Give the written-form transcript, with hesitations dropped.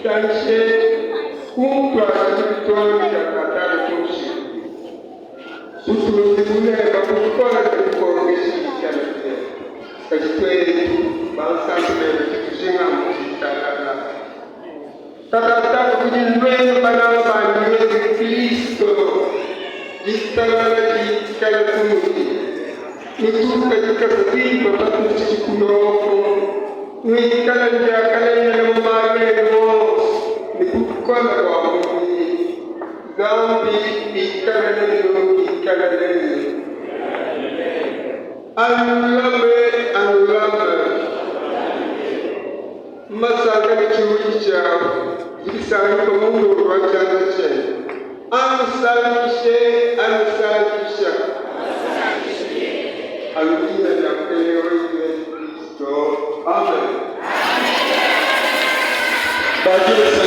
Disangishe ku ntuadijilu too ne diakatala ku nshikidilu. Butumbi buneme, bukole ne bukokeshi bikale biebe. Kadi tuetu bansantu bebe tudi tujinga amu ditalala. Katataka kudi nuenu bananga banyi Yezu Kilisto, ditalala dikale kunudi. Nutuke dikasa dimpe patutshidi kunoko, nuikale ne diakalengele mu malu enu onso ne bukole bua mubidi. Nzambi ikale nenu, ikale nenu. Anulame, anulame. Masanka ne tshiwudi tshiawu bidi bisanganyika mu ndondu wa tshianza tshiende. Anusankishe, anusankisha. Anu dina dia Mukelenge wetu Yesu Kilisto. Amen. Badi.